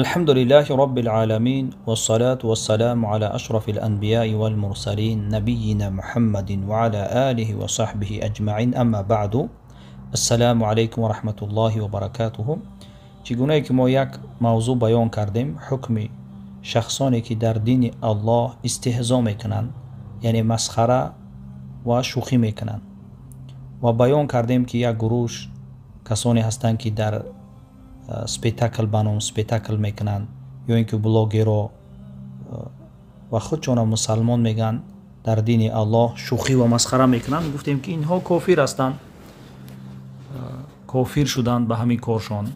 الحمد لله رب العالمين والصلاة والسلام على أشرف الأنبياء والمرسلين نبينا محمد وعلى آله وصحبه أجمعين أما بعد السلام عليكم ورحمة الله وبركاته. Чӣ гунае ки мо як мавзӯъ баён кардем, ҳукми шахсоне ки дар дини Аллоҳ истиҳзо мекунанд, яъне масхара ва шӯхӣ мекунанд, ва баён кардем ки як гурӯҳ касоне ҳастанд ки дар спектакл ба ном спектакл мекунанд ё ин ки блогеро ва худшона мусалмон мегӯянд, дар дини Аллоҳ шӯхӣ ва масхара мекунанд. Гуфтем ки инҳо кофир ҳастанд, кофир шуданд ба ҳамин коршон,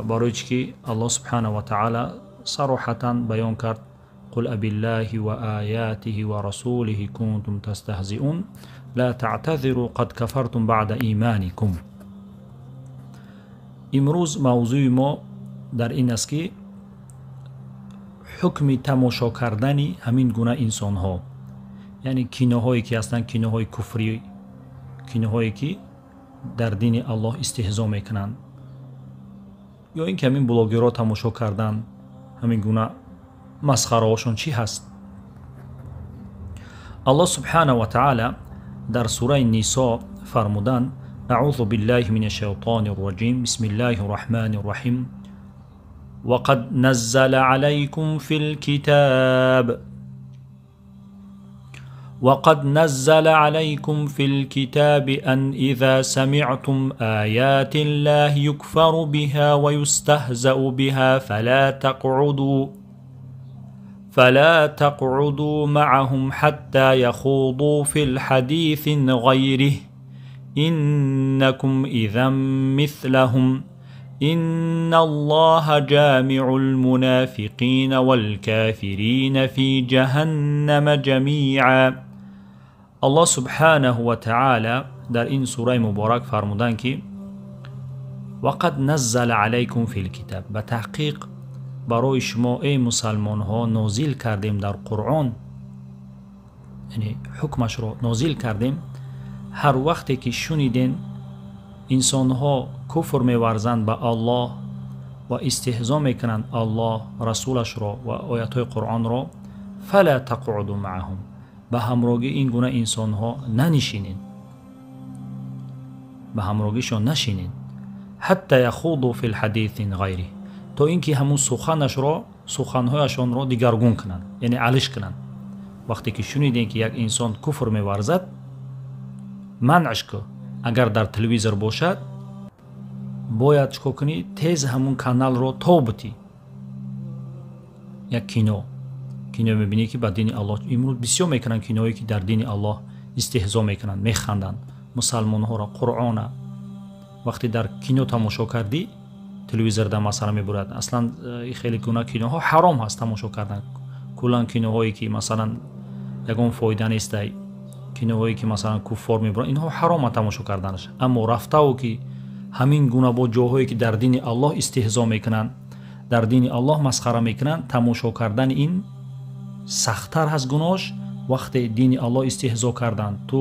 барои чӣ ки Аллоҳ субҳанаҳу ва таъала сароҳатан баён кард: қул абиллаҳи ва оятиҳи ва расулиҳи кунтум тастаҳзиун ла таътазиру қад кафартум баъда иманикум. Имрӯз мавзӯи мо дар ин аст ки ҳукми тамошо кардани ҳамин гуна инсонҳо, яъне киноҳое ки ҳастанд, киноҳои куфрӣ, киноҳое ки дар дини Аллоҳ истиҳзо мекунанд, ё ин ки ҳамин блогерҳо тамошо кардан, ҳамин гуна масхараҳошон чӣ ҳаст? Аллоҳ субҳанаҳу ва таъала дар сураи Нисо фармуданд: أعوذ بالله من الشيطان الرجيم بسم الله الرحمن الرحيم وقد نزل عليكم في الكتاب وقد نزل عليكم في الكتاب أن إذا سمعتم آيات الله يكفر بها ويستهزأ بها فلا تقعدوا معهم حتى يخوضوا في الحديث غيره إنكم إذا مثلهم إن الله جامع المنافقين والكافرين في جهنم جميعا. الله سبحانه وتعالى در این سوره مبارک فرمودن که وقد نزل علیکم فی الکتاب، به تحقیق برای شما ای مسلمان ها نازل کردیم در قرآن، یعنی حکمش رو نازل کردیم. ҳар вақте ки шуниден инсонҳо куфр меварзанд ба Аллоҳ ва истиҳзо мекунанд Аллоҳ, расулашро ва оятҳои Қуръонро, фала тақъуду маъаҳум, ба ҳамрогии ин гуна инсонҳо нанишинед, ба ҳамрогишон нашинед, ҳатта яхуду фи лҳадисин ғайриҳ, то ин ки ҳамун суханашро, суханҳояшонро дигаргун кунанд, яъне алиш кунанд. Вақте ки шунидем ки як инсон куфр меварзад, манъш кун. Агар дар телевизор бошад, бояд чикор кунӣ? Тез ҳамун каналро тобитӣ. Як кино мебинӣ ки ба дини Аллоҳ имрӯз бисёр мекунанд, киноҳое ки дар дини Аллоҳ истиҳзо мекунанд, механданд мусалмонҳоро, Қуръона. Вақте дар кино тамошо кардӣ, телевизорда масалан мебурад. Аслан хеле гуна киноҳо ҳаром ҳаст тамошо кардан. Куллан киноҳое ки масалан ягон фоида нестай, киноҳое ки масалан куффор мебуранд, инҳо ҳарома тамошо карданаш. Аммо рафтаву ки ҳамин гуна бо ҷоҳое ки дар дини Аллоҳ истиҳзо мекунанд, дар дини Аллоҳ масхара мекунанд, тамошо кардани ин сахттар ҳаст гуноҳш. Вақте дини Аллоҳ истиҳзо кардан, ту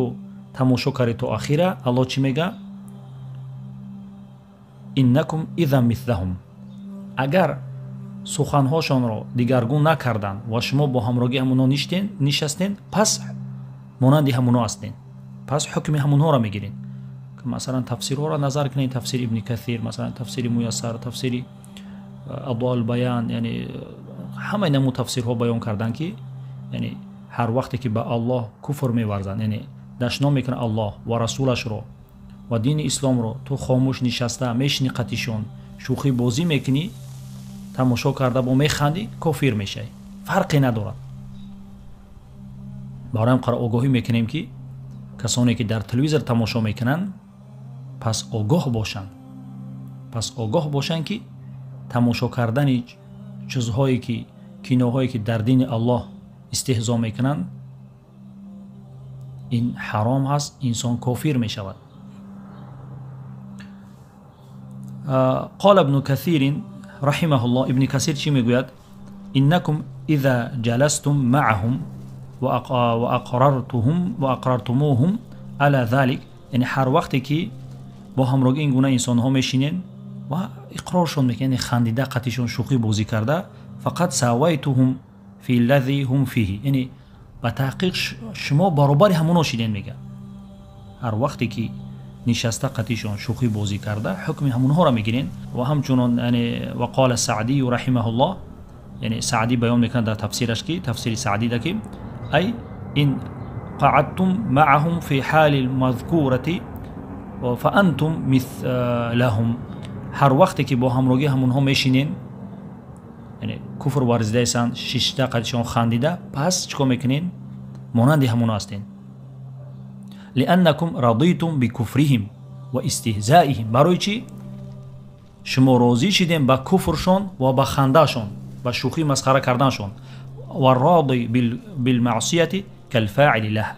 тамошо кардӣ то ахира, Аллоҳ чӣ мега? Иннакум изан мислаҳум. Агар суханҳошонро дигаргун накарданд ва шумо бо ҳамрогии ҳамонҳо нишастен, пас монанди ҳамонҳо ҳастен, пас ҳукми ҳамонҳоро мегиред. Масалан тафсирҳоро назар кунед, тафсири Ибни Касир, масалан тафсири Муяссар, тафсири Адвоул Баян, яъне ҳамаи намуд тафсирҳо баён карданд ки яъне ҳар вақте ки ба Аллоҳ куфр меварзанд, яъне дашном мекунад Аллоҳ ва расулашро ва дини исломро, ту хомӯш нишаста мешини, қатишон шӯхӣ бозӣ мекунӣ, тамошо карда бо механдӣ, кофир мешавӣ, фарқе надорад. Бароям қара огоҳӣ мекунем ки касоне ки дар телевизор тамошо мекунанд, пас огоҳ бошанд, пас огоҳ бошанд ки тамошо кардани чизҳое ки киноҳое ки дар дини Аллоҳ истиҳзо мекунанд, ин ҳаром ҳаст, инсон кофир мешавад. Қол ибну Касирин раҳимаҳуллоҳ, Ибни Касир чӣ мегӯяд? Иннакум иза ҷаластум маъаҳум ва ақрартумуҳум ала залик, яъне ҳар вақте ки бо ҳамрогии ин гуна инсонҳо мешинед Ва иқроршон мекунад, яъне хандида қатишон шӯхӣ бозӣ карда, фақат савайтуҳум фи ллази ҳум фиҳи, яъне ба таҳқиқ шумо баробари ҳамоно шиден мегӯяд. Ҳар вақте ки нишаста қатишон шӯхӣ бозӣ карда, ҳукми ҳамонҳоро мегирен. Ва ҳамчунон яъне вақола Саъдию раҳимаҳуллоҳ, яъне Саъдӣ баён мекунад дар тафсираш, ки тафсири Саъдида, ки ай ин қаъадтум маъаҳум фи ҳоли лмазкурати фаантум мислаҳум, ҳар вақте ки бо ҳамрогии ҳамонҳо мешинен, яъне куфр варзидаесанд, шишта қадишон хандида, пас чӣ кор мекунен? Монанди ҳамонҳо ҳастен. Лианнакум радитум бикуфриҳим ва истиҳзаиҳим, барои чӣ шумо розӣ шидем ба куфршон ва ба хандаашон, ба шӯхӣ масхара карданшон. Ва роди билмаъсияти калфаили лаҳ,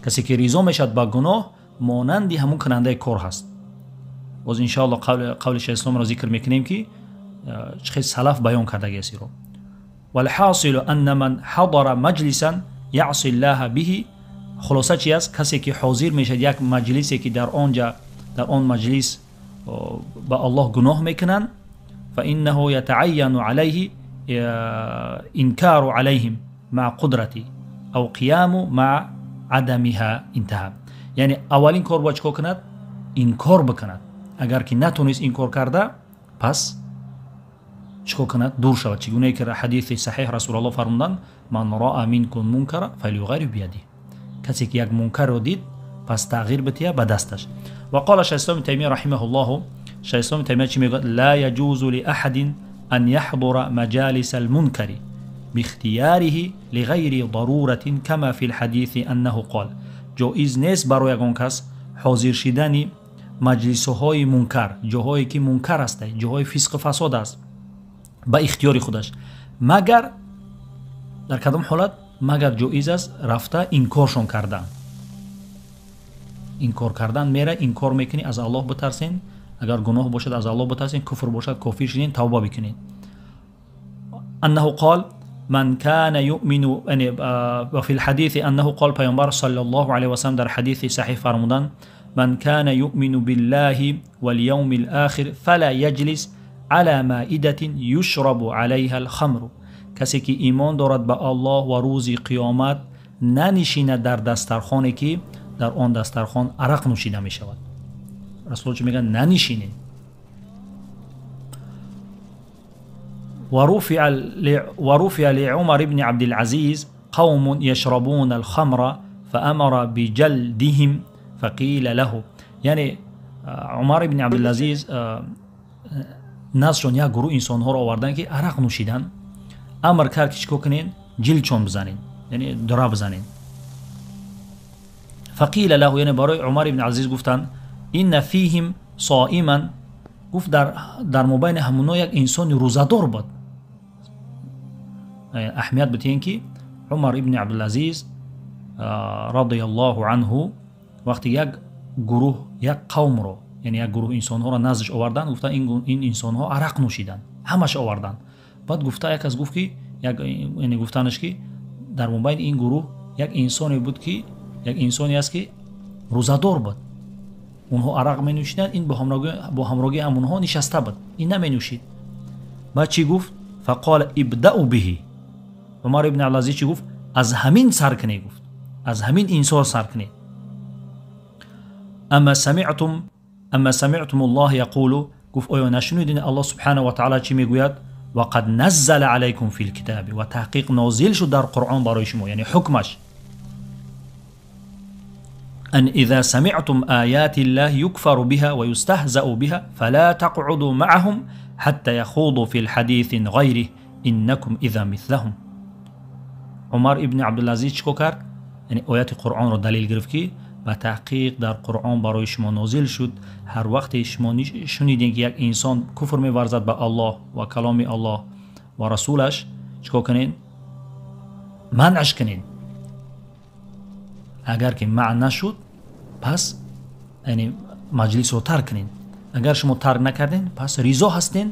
касе ки ризо мешавад ба гуноҳ, монанди ҳамун кунандаи кор ҳаст. Боз иншоалло қавли шайх исломро зикр мекунем, ки чӣ хел салаф баён кардагиаст иро. Валҳосилу анна ман ҳадара маҷлисан яъси ллаҳа биҳи, хулоса чи аст? Касе ки ҳозир мешавад як маҷлисе ки дар он ҷа, дар он маҷлис ба Аллоҳ гуноҳ мекунанд, фаиннаҳу ятаайяну алайҳи инкару алайҳим маа қудрати ав қияму маа адамиҳа, интаҳа. Яъне аввалин кор бояд чӣ кор кунад? Инкор бикунад. Агар ки натонист инкор карда, пас чӣ кор кунад? Дур шавад. Чӣ гунае ки ҳадиси саҳеҳ Расулаллоҳ фармуданд: ман роа минкум мункара фалюғайрир бияди, касе ки як мункарро дид, пас тағйир бития ба дасташ. Ва қола шайх ислом Таймия раҳимаҳуллоҳу, шайх ислом Таймия чӣ мегӯяд? Ла яҷузу лиаҳадин ан яҳдура маҷалиса алмункари бихтияриҳи лиғайри даруратин кама фи лҳадиси аннаҳу қол, ҷоиз нест барои ягон кас ҳозир шидани маҷлисҳои мункар, ҷоҳое ки мункар аст, ҷоҳои фисқу фасод аст, ба ихтиёри худаш, магар дар кадом ҳолат? Магар ҷоиз аст рафта инкоршон кардан. Инкор кардан мера, инкор мекунӣ, аз Аллоҳ битарсен, агар гуноҳ бошад аз Аллоҳ битарсен, куфр бошад кофир шуден, тавба бикунед. Аннаҳу қол ман кана юъмину, ва фи лҳадиси аннаҳу қол, пайғамбар саллаллоҳу алайҳи васаллам дар ҳадиси саҳиҳ фармуданд: ман кана юъмину биллаҳи валявми лохир фала яҷлис ала маидатин юшрабу алайҳа алхамру, касе ки имон дорад ба Аллоҳ ва рӯзи қиёмат, нанишинад дар дастархоне ки дар он дастархон арақ нӯшида мешавад. Расулуллоҳ чӣ мегӯяд? Нанишинед. ورفع لعمر بن عبد العزيز قوم يشربون الخمر فأمر بجلدهم فقيل له، яъне Умар ибни Абдулазиз наздшон як гурӯҳ инсонҳоро оварданд, ки арақ нӯшиданд. Амр кард, ки чӣ кор кунед? Ҷилдшон бизанед, яъне дора бизанед. Фақила лаҳу, яъне барои Умар ибни Азиз гуфтанд: инна фиҳим соиман, гуфт дар мобайни ҳамоно як инсони рӯзадор буд. Аҳамият битиҳем, ки Умар ибни Абдулазиз радиаллоҳу анҳу вақте як гурӯҳ, як қавмро, яъне як гурӯҳ инсонҳоро наздаш оварданд, гуфтанд ин инсонҳо арақ нӯшиданд, ҳамаш оварданд. Баъд гуфта як кас гуфт, ки яъне гуфтанаш, ки дар мобайни ин гурӯҳ як инсоне буд, ки як инсоне аст, ки рӯзадор буд. Онҳо арақ менӯшиданд, ин бо ҳамрогии ҳамонҳо нишаста буд, ин наменӯшид. Баъд чӣ гуфт? Фақола ибдау биҳи, Умар ибни Абдулазиз чӣ гуфт? Аз ҳамин сар кунед, гуфт, аз ҳамин инсон сар кунед. Ама самиътум Аллоҳ яқулу, гуфт оё нашунидед Аллоҳ субҳанаҳу ва таъала чӣ мегӯяд? Вақад наззала алайкум фи лкитаби, ва таҳқиқ нозил шуд дар Қуръон барои шумо, яъне ҳукмаш: أن إذا سمعتم آيات الله يكفر بها ويستهزأ بها فلا تقعدوا معهم حتى يخوضوا في الحديث غيره إنكم إذا مثلهم. Умар ибни Абдулазиз чӣ кор кард? Яъне ояти Қуръонро далил гирифт, ки ба таҳқиқ дар Қуръон барои шумо нозил шуд, ҳар вақте шумо шунидем, ки як инсон куфр меварзад ба Аллоҳ ва каломи Аллоҳ ва расулаш, чӣ кор кунед? Манъаш кунед. Агар ки манъ нашуд, пас яъне маҷлисро тарк кунед. Агар шумо тарк накардем, пас ризо ҳастен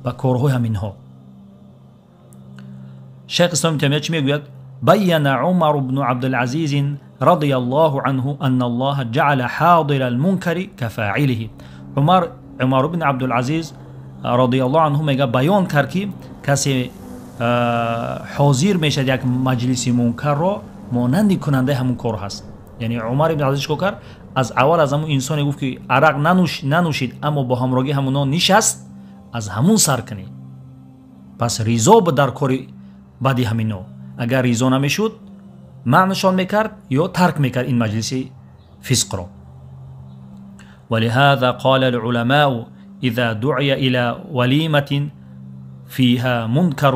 ба корҳои ҳаминҳо. Шайх ислом Таймия чӣ мегӯяд? بين عمر بن عبد العزيز رضي الله عنه أن الله جعل حاضر المنكر كفاعله. عمر Умар ибн Абдулазиз радиаллоҳу анҳу мега баён кард, ки касе ҳозир мешавад як маҷлиси мункарро, монанди кунандаи ҳамун кор ҳаст. Яъне Умар ибн Абдулазиз чикор кард? Аз аввал аз ҳамун инсоне гуфт, ки арақ нанӯшид, аммо бо ҳамроҳии ҳамуно нишаст, аз ҳамун сар кунӣ. Пас ризо дар кори бади ҳамино. Агар ризо намешуд, маънашон мекард ё тарк мекард ин маҷлиси фисқро. ولهذا قال العلماء إذا دعي إلى وليمة فيها منكر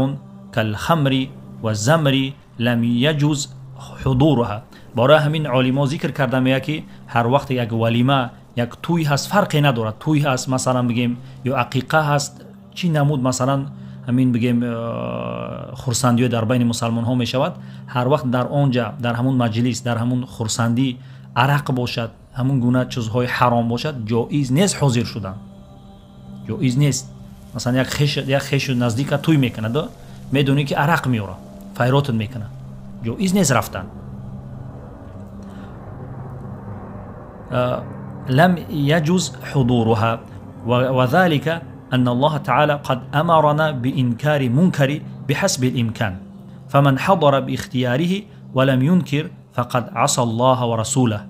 كالخمر والزمر لم يجوز حضورها. برای همین عالما ذکر کرده میگه که هر وقت یک ولیمه، یک توی هست، فرقی ندارد، توی هست مثلا بگیم یا عقیقه هست، چی نمود مثلا همین بگیم خرسندی در بین مسلمان ها میشود، هر وقت در آنجا در همون مجلس در همون خرسندی عرق باشد، همون گونه چیزهای حرام باشد، جایز نیست حاضر شدن، جایز نیست. مثلا یک خیش نزدیک توی میکنه، میدونی که عرق میاره، فیراتت میکنه، جایز نیست رفتن. لم يجوز حضورها، وذلك أن الله تعالى قد أمرنا بإنكار منكر بحسب الإمكان، فمن حضر باختياره ولم ينكر فقد عصى الله ورسوله.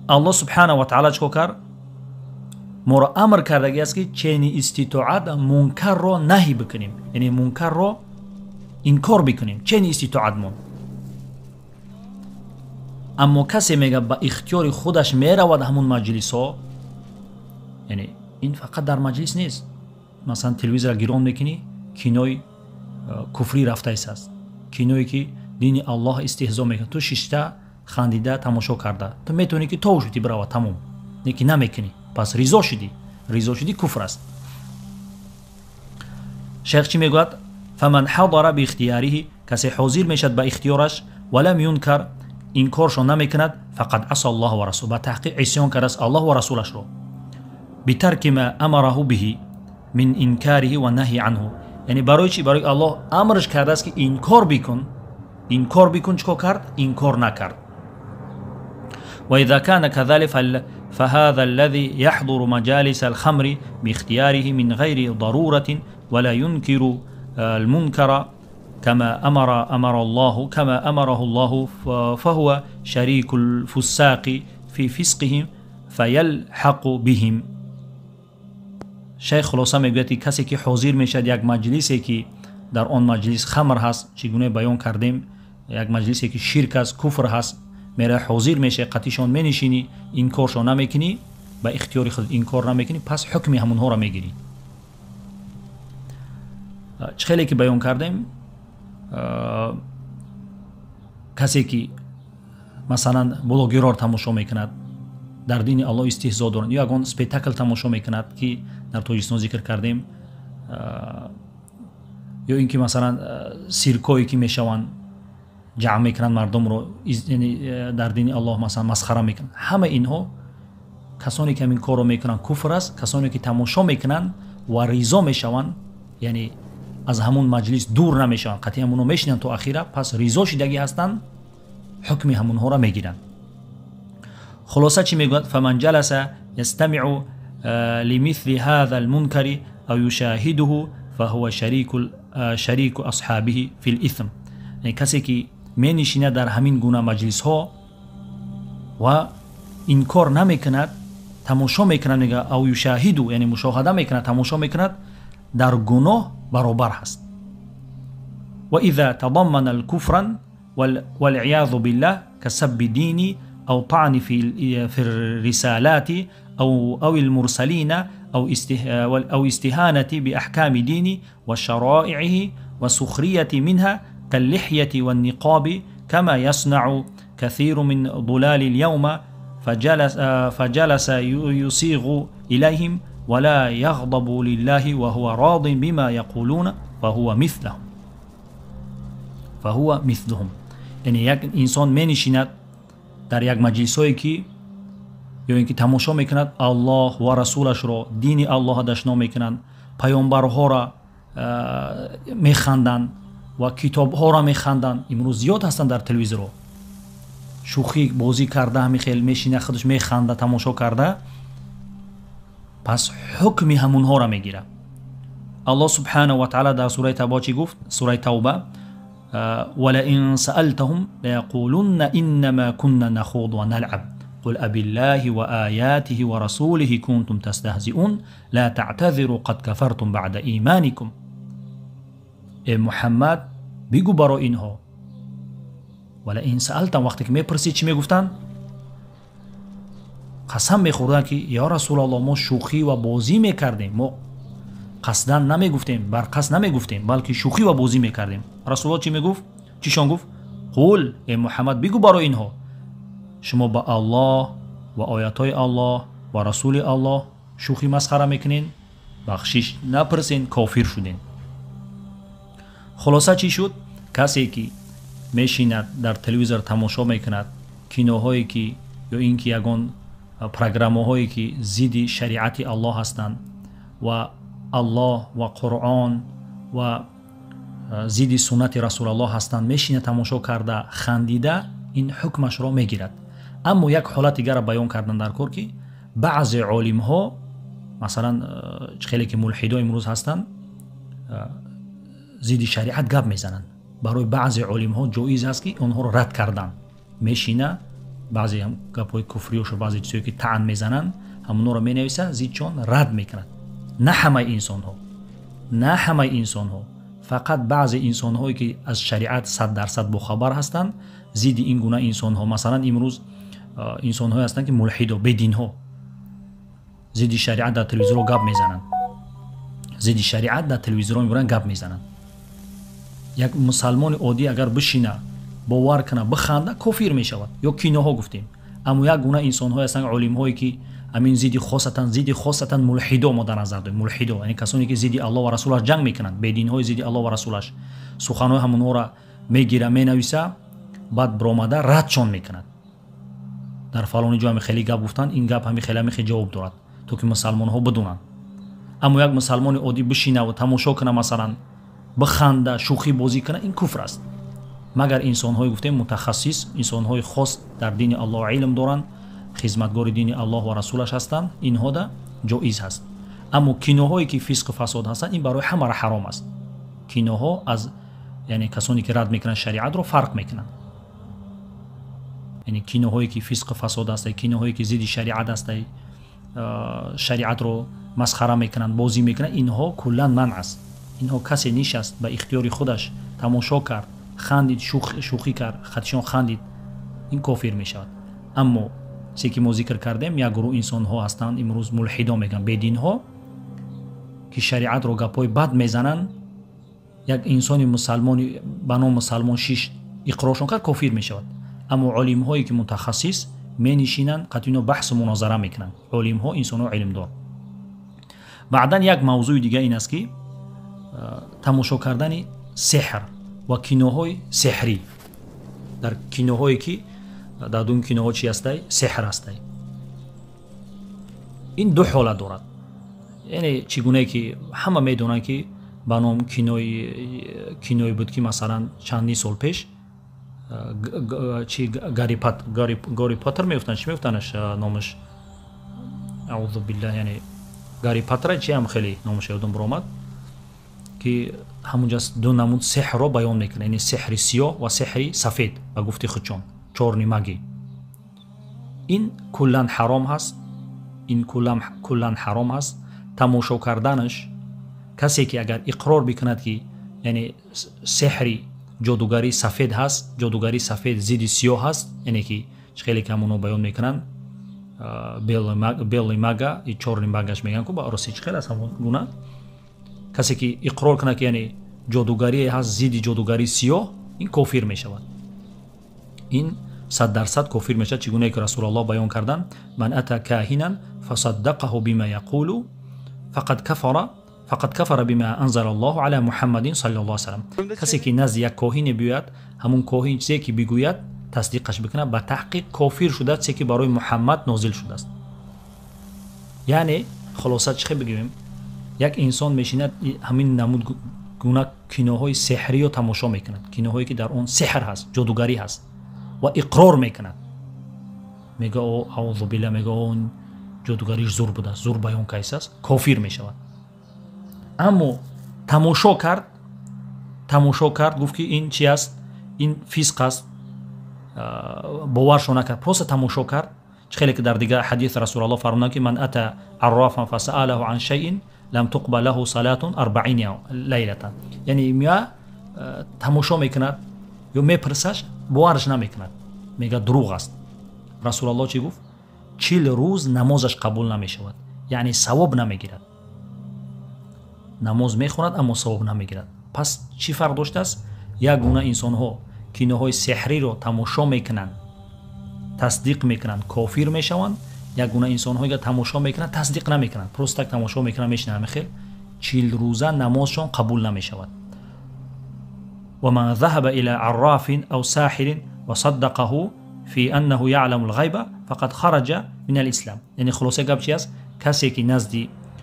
الله سبحانه وتعالى چکار کرد؟ ما را امر کرده است که چنین استطاعت منکر را نهی بکنیم، یعنی منکر را انکار بکنیم، چنین استطاعت مون. اما کسی میگه با اختیار خودش میرود همون مجلس ها، یعنی این فقط در مجلس نیست، مثلا تلویزیون را گیران میکنی، کینوی کفری رفته است، کینوی که دین الله استهزا میکنه، تو ششته خندیده تماشا کرده، تو میتونی که تو شدی برو تمام، نه که نمیکنی، پس ریزا شدی، ریزا شدی کفر است. شیخ چی میگوید؟ فمن حضر باختیاره، کسی حاضر میشد با اختیارش، ولم ينکر، انکارشو نمیکند، فقد عصى الله ورسوله، با تحقیق عصیان کرده است الله و رسولش رو، بترک ما امره به من انکاره و نهی عنه. یعنی برای چی؟ برای الله امرش کرده است که انکار بکن، انکار بکن، چیکار کرد؟ انکار نکرد. وإذا كان كذلك فهذا الذي يحضر مجالس الخمر باختياره من غير ضرورة ولا ينكر المنكر كما أمر الله كما أمره الله فهو شريك الفساق في فسقهم فيلحق بهم. شیخ خلاصه میگوید که کسی که حاضر میشد یک مجلسی که در آن مجلس خمر هست، چگونه بیان کردیم، یک مجلسی که شرک است، کفر هست، میره حاضر میشه، قطیشان منشینی، انکارشان نمیکنی، با اختیار خود انکار نمیکنی، پس حکم همونها را میگیری. چه خیلی که بیان کردیم، کسی که مثلا بلاگرار تماشا میکند، در دین الله استهزا دارند، یا یگان спектакл تماشا میکند که در تاجیکستان ذکر کردیم، یا اینکه مثلا سیرکایی که میشوند جمع میکنند مردم رو، یعنی در دین الله مثلا مسخره میکنند، همه اینها کسانی که همین کار رو میکنند کفر است. کسانی که تماشا میکنند و ریزا میشوند، یعنی از همون مجلس دور نمیشوند، قطعی همونو میشینند تا اخیره، پس ریزا شدگی هستند، حکم همونها را میگیرند. خلاصه چی میگوید؟ فمن جلس يستمع لمثل هذا المنكر او يشاهده فهو شریک اصحابه في الاثم. یعنی کسی که می نشیند در همین گونه مجلس ها و انکار نمیکند، تماشا میکند، میگه او یشاهدو، یعنی مشاهده میکند، تماشا میکند، در گناه برابر هست. و اذا تضمن الكفر والعياذ بالله كسب ديني او طعن في الرسالات او المرسلين او استهانة باحكام ديني وشرائعه وسخرية منها كاللحية والنقاب كما يصنع كثير من ضلال اليوم، فجلس يصيغ إليهم ولا يغضب لله وهو راض بما يقولون فهو مثلهم فهو مثلهم. یعنی یک انسان می نشیند در یک مجلسایی که یا اینکه تماشا میکند الله و رسولش را، دین الله دشنام میکنند، پیامبرها را میخندند و کتابها را میخندند. امروز زیاد هستند در تلویزیون شوخی بازی کرده، همین خیلی میشینه خودش میخنده، تماشا کرده. Пас ҳукми ҳамунҳоро мегирад. Аллоҳ субҳанаҳу ва таъала дар сураи Тавба чӣ гуфт? Сураи Тавба: وَلَئِنْ سَأَلْتَهُمْ لَيَقُولُنَّ إِنَّمَا كُنَّا نَخُوضُ وَنَلْعَبُ قُلْ أَبِاللَّهِ وَآيَاتِهِ وَرَسُولِهِ كُنْتُمْ تَسْتَهْزِئُونَ لَا تَعْتَذِرُوا قَدْ كَفَرْتُمْ بَعْدَ إِيمَانِكُمْ. Э Муҳаммад, бигӯ барои инҳо, валаин саалтам, вақте ки мепурсӣ чӣ мегуфтанд? Қасам мехӯрданд ки ё Расулаллоҳ, мо шӯхӣ ва бозӣ мекардем, мо қасдан намегуфтем, барқасд намегуфтем, балки шӯхӣ ва бозӣ мекардем. Расулаллоҳ чӣ мегуфт? Чишон гуфт? Қул, э Муҳаммад, бигӯ барои инҳо, шумо ба Аллоҳ ва оятҳои Аллоҳ ва расули Аллоҳ шӯхӣ масхара мекунед, бахшиш напурсен, кофир шуден. Хулоса чӣ шуд? Касе ки мешинад дар телевизор тамошо мекунад киноҳое ки ё ин ки ягон программаҳое ки зидди шариати Аллоҳ ҳастанд ва Аллоҳ ва Қуръон ва зидди суннати Расулаллоҳ ҳастанд, мешинад тамошо карда хандида, ин ҳукмашро мегирад. Аммо як ҳолат дигарро баён кардан дар кор, ки баъзе олимҳо, масалан хеле ки мулҳидо имрӯз ҳастанд, зидди шариат гап мезананд. Барои баъзе олимҳо ҷоиз аст ки онҳоро рад кардан. Мешина баъзе гапҳои куфриёшу баъзе чизҳое ки таън мезананд, ҳамонҳоро менависа, зидчон рад мекунад. На ҳамаи инсонҳо, на ҳамаи инсонҳо, фақат баъзе инсонҳое ки аз шариат 100% бохабар ҳастанд, зидди ин гуна инсонҳо. Масалан имрӯз инсонҳое ҳастанд ки мулҳидо, бединҳо, зидди шариат дар телевизорҳо гап мезананд, зидди шариат дар телевизорҳо мебуранд гап мезананд. Як мусалмони оддӣ агар бишина, бовар кунад, биханда, кофир мешавад. Ё киноҳо гуфтем. Аммо як гуна инсонҳое ҳастанд, олимҳое ки ҳамин зидди хосатан, зидди хосатан мулҳидо мо дар назар дорем. Мулҳидо яъне касоне ки зидди Аллоҳ ва расулаш ҷанг мекунанд, бединҳои зидди Аллоҳ ва расулаш, суханҳои ҳамонҳоро мегира, менависа, баъд биромада радшон мекунад. Дар фалони ҷо ҳами хеле гап гуфтанд, ин гап ҳами хеле ҳами хеле ҷавоб дорад, то ки мусалмонҳо бидонанд. Аммо як мусалмони оддӣ бишинаву тамошо кунад, масалан биханда, шӯхӣ бозӣ кунад, ин куфр аст. Магар инсонҳое гуфтем мутахассис, инсонҳои хос дар дини Аллоҳ илм доранд, хизматгори дини Аллоҳ ва расулаш ҳастанд, инҳода ҷоиз ҳаст. Аммо киноҳое ки фисқу фасод ҳастанд, ин барои ҳамаро ҳаром аст. Киноҳо аз, яъне касоне ки рад мекунанд шариатро, фарқ мекунанд. Яъне киноҳое ки фисқу фасод ҳастанд, киноҳое ки зидди шариат ҳастанд, шариатро масхара мекунанд, бозӣ мекунанд, инҳо куллан манъ аст. Инҳо касе нишаст ба ихтиёри худаш тамошо кард, хандид, шӯхӣ кард, хатишон хандид, ин кофир мешавад. Аммо чизе ки мо зикр кардем, як гурӯҳ инсонҳо ҳастанд имрӯз мулҳидо мегӯянд, бединҳо, ки шариатро гапҳои бад мезананд. Як инсони мусалмони ба ном мусалмон шиш иқроршон кард, кофир мешавад. Аммо олимҳое ки мутахассис менишинанд, қатъино баҳсу мунозара мекунанд. Олимҳо инсонҳо илмдор. Баъдан як мавзӯи дига ин аст ки тамошо кардани сеҳр ва киноҳои сеҳрӣ. Дар киноҳое ки дар дун киноҳо чи ҳастай? Сеҳр ҳастай. Ин ду ҳолат дорад. Яъне чӣ гунае ки ҳама медонанд ки ба ном киное буд ки масалан чандин сол пеш чи Гарри Поттер мегуфтанд, чӣ мегуфтанаш номаш, аузу биллаҳ, яъне Гарри Поттера чи ҳам хеле номаш ёдам баромад, ки ҳамунҷа ду намуд сеҳрро баён мекунад, яъне сеҳри сиёҳ ва сеҳри сафед ба гуфти худшон, чорни маги. Ин куллан ҳаром ҳаст, ин куллан ҳаром ҳаст. Тамошо карданаш, касе ки агар иқрор бикунад ки яъне сеҳри ҷодугарии сафед ҳаст, ҷодугарии сафед зидди сиёҳ ҳаст, яъне ки чӣ хеле ки ҳамонҳо баён мекунанд, белый мага и чорни магаш мегӯянд ку ба рости чӣ хел аст ҳамон гуна. Касе ки иқрор кунад ки яъне ҷодугарие ҳаст зидди ҷодугарии сиёҳ, ин кофир мешавад. Ин 100% кофир мешавад, чӣ гунае ки Расулаллоҳ баён карданд: ман ата каҳинан фасаддақаҳу бима яқулу фақад кафара бима анзала Аллоҳу ала Муҳаммадин саллаллоҳу алайҳи васаллам. Касе ки назди як коҳине биёяд, ҳамун коҳин чизе ки бигӯяд тасдиқаш бикунад, ба таҳқиқ кофир шуда, чизе ки барои Муҳаммад нозил шудааст. Яъне хулоса чӣ хел бигӯем? Як инсон мешинад ҳамин намуд гуна киноҳои сеҳриё тамошо мекунад, киноҳое ки дар он сеҳр ҳаст, ҷодугарӣ ҳаст, ва иқрор мекунад, мега о аузу билла, мега он Ҷодугариш зур будааст, зур баён кайсааст, кофир мешавад. Аммо тамошо кард, гуфт ки ин чи аст, ин фисқ аст, боваршо накард, просто тамошо кард. Чӣ хеле ки дар дигар ҳадис Расулаллоҳ фармуданд, ки ман ата аррафан фасаалаҳу ан шайин лам туқбал лаҳу салатун арбаина лайлатан. Яъне меа тамошо мекунад ё мепурсаш, боварш намекунад, мегӯяд дурӯғ аст. Расулаллоҳ чӣ гуфт? 40 рӯз намозаш қабул намешавад, яъне савоб намегирад. Намоз мехонад, аммо савоб намегирад. Пас чӣ фарқ доштааст? Як гуна инсонҳо киноҳои сеҳриро тамошо мекунанд, тасдиқ мекунанд, кофир мешаванд. Як гуна инсонҳое тамошо мекунанд, тасдиқ намекунанд, просто так тамошо мекунанд, мешинанд хел, 40 рӯза намозшон қабул намешавад. ва ман ذهب إلى عراف أو ساحر وصدقه في أنه يعلم الغيب فقد خرج من الإسلام. یعنی خلاصه گپ چی است؟ کسی که نزد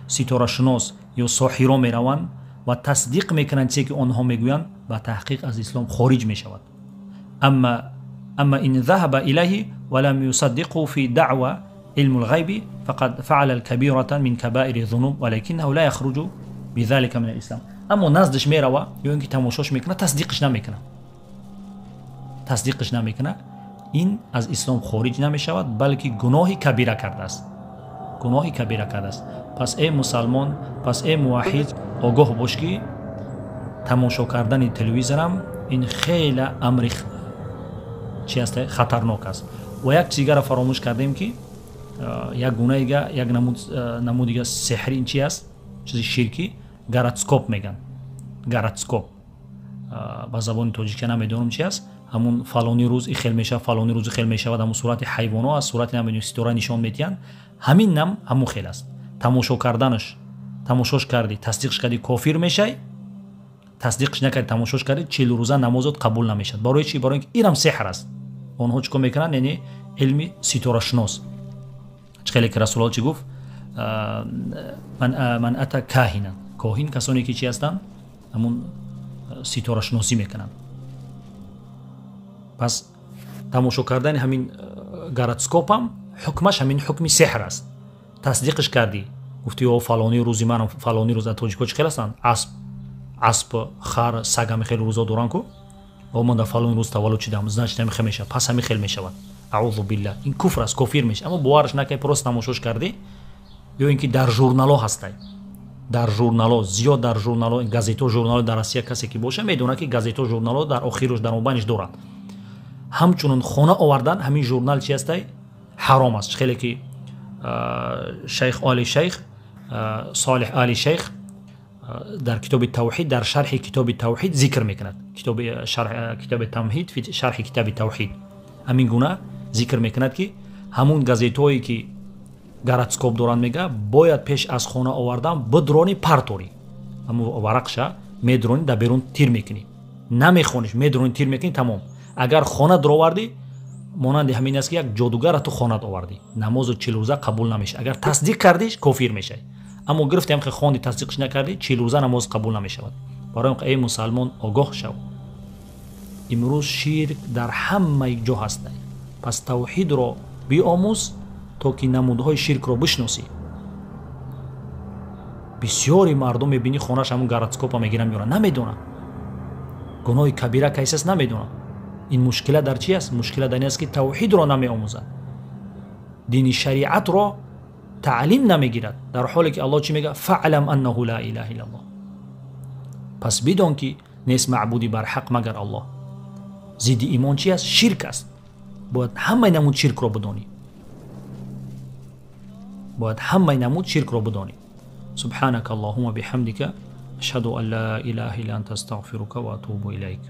ستاره‌شناس یا ساحرا میروند و تصدیق میکنند چیزی که آنها میگویند، به تحقیق از اسلام خارج میشود. اما إن ذهب إليه ولم يصدقه في دعوى علم الغيب فقد فعل الكبيرة من كبائر الذنوب ولكنه لا يخرج بذلك من الإسلام. اما نزدش میروه یا اینکه تماشاش میکنه، تصدیقش نمیکنه، این از اسلام خارج نمیشود، بلکه گناه کبیره کرده است. پس ای مسلمان، پس ای موحد، آگاه باش که تماشا کردن تلویزیون این خیلی امر چی است؟ خطرناک است. و یک چیز دیگر فراموش کردیم که یک گونه دیگه، یک نمود دیگه سحری این چی است؟ چیز شرکی، гороскоп میگن. Гороскоп ба забони тоҷикӣ намедонам чи аст. Ҳамун фалони рӯз и хел мешавад, фалони рӯз и хел мешавад, ҳамун сурати ҳайвоно аст, сурати намедонам ситора нишон медиҳанд. Ҳамин нам ҳамун хел аст. Тамошо карданаш, тамошош кардӣ, тасдиқш кардӣ, кофир мешай. Тасдиқш накардӣ, тамошош кардӣ, 40 рӯза намозот қабул намешавад. Барои чӣ? Барои инки инам сеҳр аст. Онҳо чӣ кор мекунанд? Яъне илми ситорашинос. Чӣ хеле ки Расулаллоҳ чӣ гуфт? Ман ата каҳинан. Коҳин касоне ки чӣ ҳастанд? Ҳамун ситорашиносӣ мекунанд. Пас тамошо кардани ҳамин гороскопам ҳукмаш ҳамин ҳукми сеҳр аст. Тасдиқш кардӣ, гуфти о фалони рӯзи манам, фалони рӯз. Тоҷико чӣ хел ҳастанд? Асп, хар, саг ҳами хел рӯзо доранд ку. О ман дар фалони рӯз таваллуд шудам, значит ҳами хел мешавад, пас ҳами хел мешавад. Аузу биллаҳ, ин куфр аст, кофир мешавад. Аммо бовараш накарди, просто тамошош кардӣ. Ё ин ки дар журнало ҳастай, дар журнало зиёд, дар журнало, газето, журнало дар Россия касе ки боша медонад ки газето, журнало дар охируш, дар мобайниш доранд. Ҳамчунин хона овардан ҳамин журнал чи ҳастай? Ҳаром аст. Хеле ки шайх Оли Шайх, Солиҳ Оли Шайх дар китоби Тавҳид, дар шарҳи китоби Тавҳид зикр мекунад. Китоби Тамҳид фи шарҳи китоби Тавҳид ҳамин гуна зикр мекунад ки ҳамун газетое ки гороскоп доранд, мега бояд пеш аз хона овардан бидрони парторӣ. Ҳамун варақша медрони, дар берун тир мекунӣ, намехониш, медрони, тир мекунӣ, тамом. Агар хона дровардӣ, монанди ҳамин аст ки як ҷодугарро ту хонат овардӣ, намозу 40 рӯза қабул намешавад. Агар тасдиқ кардиш, кофир мешавӣ. Аммо гирифти ҳам хонди, тасдиқш накардӣ, 40 рӯза намоз қабул намешавад. Барои ин эй мусалмон, огоҳ шав, имрӯз ширк дар ҳамаи ҷо ҳаст. Пас тавҳидро биомӯз то ки намудҳои ширкро бишносӣ. Бисёри мардум мебинӣ хонаш ҳамун гороскопа мегиранд, меоранд, намедонанд гуноҳи кабира кайсаст, намедонанд. Ин мушкила дар чи аст? Мушкила дар ин аст ки тавҳидро намеомӯзад, дини шариатро таълим намегирад, дар ҳоле ки Аллоҳ чӣ мегӯяд? Фаълам аннаҳу ла илаҳа иллаллоҳ. Пас бидон ки нест маъбуди барҳақ магар Аллоҳ. Зидди имон чи аст? Ширк аст. Бояд ҳамаи намуд ширкро бидонӣ. Бояд ҳамаи намуд ширкро бидонӣ. Субҳанака Аллоҳумма биҳамдика ашҳаду ан ла илаҳа илла анта астағфирука ва атубу илайк.